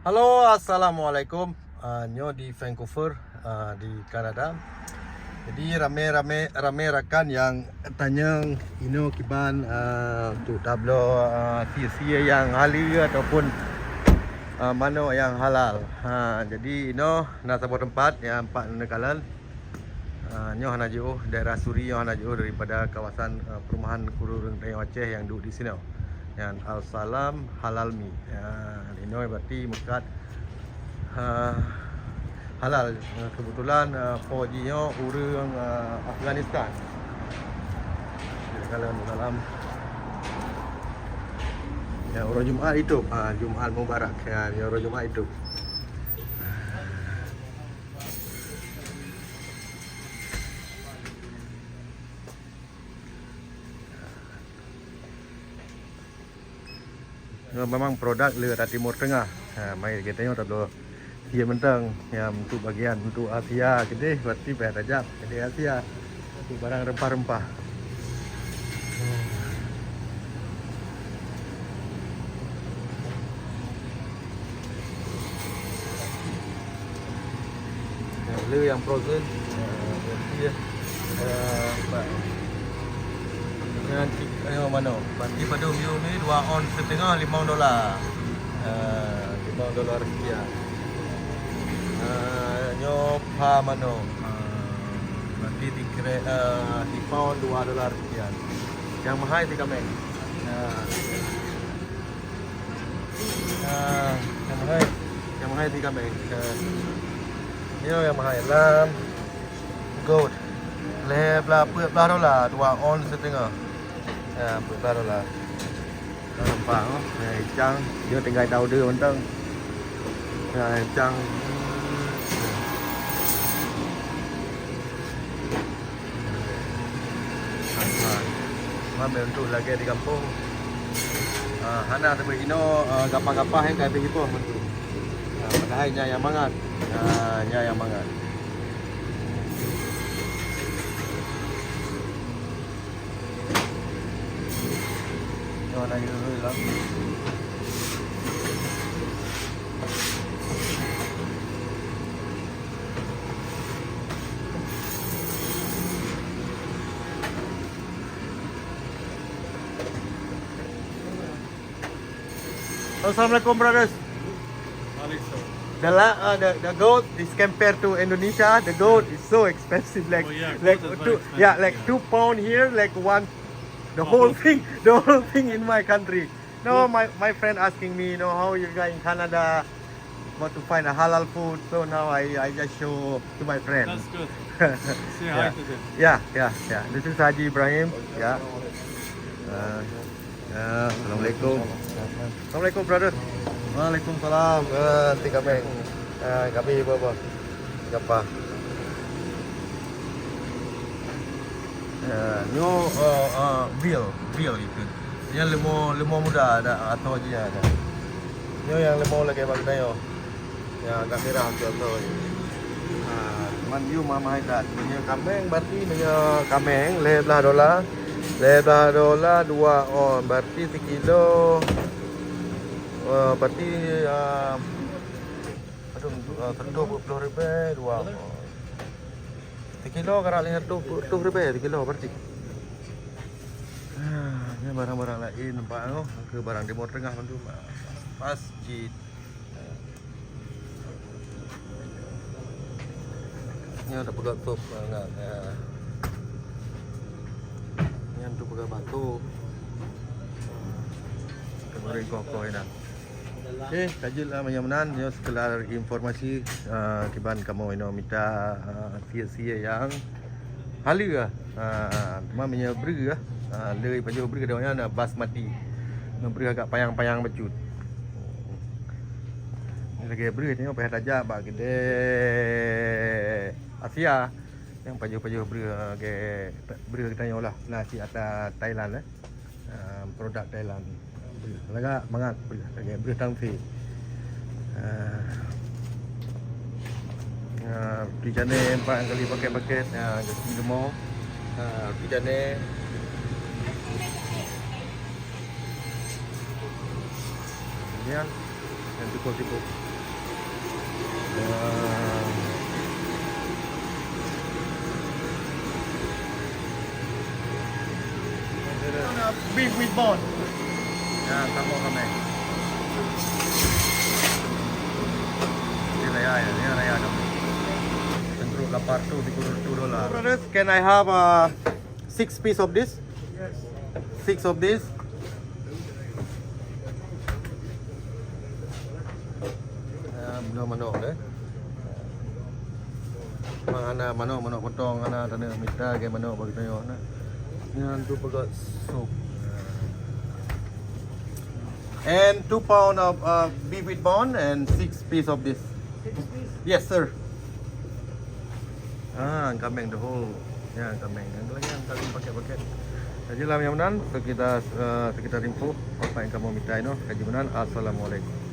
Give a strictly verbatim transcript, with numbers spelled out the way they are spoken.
Halo, assalamualaikum. Ah, nyoe di Vancouver, ah, di Kanada. Jadi, ramé-ramé, ramé rakan nyang tanyong inoe kiban, ah, untuk tabloe, ah, sie-sie nyang haleue ataupun, ah, manok nyang halal. Ha, jadi inoe na saboh teumpat nyang pat neukalon. Ah, nyoe hana jiôh, daerah Suri nyoe hana jiôh daripada kawasan, ah, perumahan kuru ureuëng tanyoe Aceh nyang duek di sinoe. Nyan Al Salam Halal Mi. Ah, inoe berarti meukat, ah, halal. Ah, kebetulan, ah, po jih nyoe ureuëng, ah, Afghanistan. Jadi kalau dalam, ya, uroe Jumat itu, ah, Jumat Mubarak. Ya, ya, uroe Jumat itu. Nyoe memang produk le ata Timur Tengah. Ha, mai geutanyoe tabloe sie mantong. Ya, untuk bagian untuk Asia keudeh, berarti payah tajak keudeh Asia. Untuk barang rempah-rempah. Nyang le nyang frozen, eh, berarti, eh, empat. Nyan cit, eh, mano? Berarti padum yum ni dua ons setengah, limong dolar. Eh, limong dolar sekian. Eh, nyoe pha mano? Eh, berarti di kre-, eh, di pound dua dolar sekian. Nyang mahai di kameng. Nah. Ah, nyang mahai, nyang mahai di kameng. Ah. Nyoe nyang mahai lam goat. Lhèe blah, peuet blah dolar, dua ons setengah. Ya, peuet blah dolar. Nampak, oh. Eh, icang, dia tinggal tahu dia mentang. Ya, icang. Ramé untuk lagèe di gampông. Ah, hana teuma inoe, ah, gapah-gapah nyang ka habéh iboh meuntui. Ah, padahai nyan nyang mangat. Ah, nyan nyang mangat. Nyoe na yue lah. Assalamualaikum, brothers. Waalaikumsalam. The la-, uh, the, the goat is compared to Indonesia. The goat is so expensive, like, Oh, yeah, like goat is very two, expensive, yeah, like yeah. two pound here, like one, the Oh. whole thing, the whole thing in my country. No, Good. my, my friend asking me, you know, how you guys in Canada want to find a halal food. So now I, I just show to my friend. That's good. Say hi Yeah. to them. Yeah, yeah, yeah. This is Haji Ibrahim. Yeah. Uh, uh, Assalamualaikum. Assalamualaikum, brother. Waalaikumsalam. Uh, si kami. Uh, kami apa-apa. Siapa? Ya, nyoe, eh, eh, veal, veal itu. Nyang leumo, leumo muda ada atau aja ada. Nyoe nyang leumo lagèe bak geutanyoe. Nyang agak mirah tu atau aja. Ha, cuman you mama hai that. Meunyoe kameng berarti meunyoe kameng lhèe blah dolar. Lhèe blah dolar dua ons berarti sekilo, eh, berarti, eh, aduh, eh, seratus dua puluh ribu dua ons. Sekilo karab lhèe reutôh peuet reutôh ribèe sekilo berarti. Ah, ni barang-barang laén nampak tu, ke barang Timur Tengah tu. Pas cit. Ni ada peugah top sangat. Ya. Ni tu peugah batu. Kemarin kokoh ni dah. Okey, ka jeuet lah meunyoe meunan, nyoe sekedar informasi, ah, kiban kamoe inoe mita, ah, sie-sie nyang haleue, ah, cuma meunyoe breueh, ah, le pajoh breueh donya na basmati. Ngon breueh agak panyang-panyang bacut. Ni lagèe breueh nyoe payah tajak bak keudè Asia. Nyang pajoh-pajoh breueh, ah, lagèe breueh geutanyoe lah, na cit ata Thailand, eh. Ah, produk Thailand. Lagak mangat, lagèe breueh tangfi. Ah. Ah, roti canai empat kali paket-paket. Ah, gaki leumo. Ah, roti canai. Kemudian, yang cukup-cukup. Beef with bone. Ya, kamoe ramé. Ini raya ya, ini raya dong. Tentu lapar tu, tiga puluh tu dolar. Brothers, can I have uh, six piece of this? Six of this? Ah, bunoe manok deh. Memang hana manok, manok potong hana, tanyoe mita lagèe manok bagi tanyoe na. Nyan tu peugah sup. And two pound of uh, beef with bone and six piece of this. Six piece? Yes, sir. Ah, kaméng the whole. Ya, kaméng. Yang lagi yang kami pakai-pakai. Jadi lah yang meunan, sekitar uh, sekitar info apa yang kamu minta inoe. Kaji meunan. Assalamualaikum.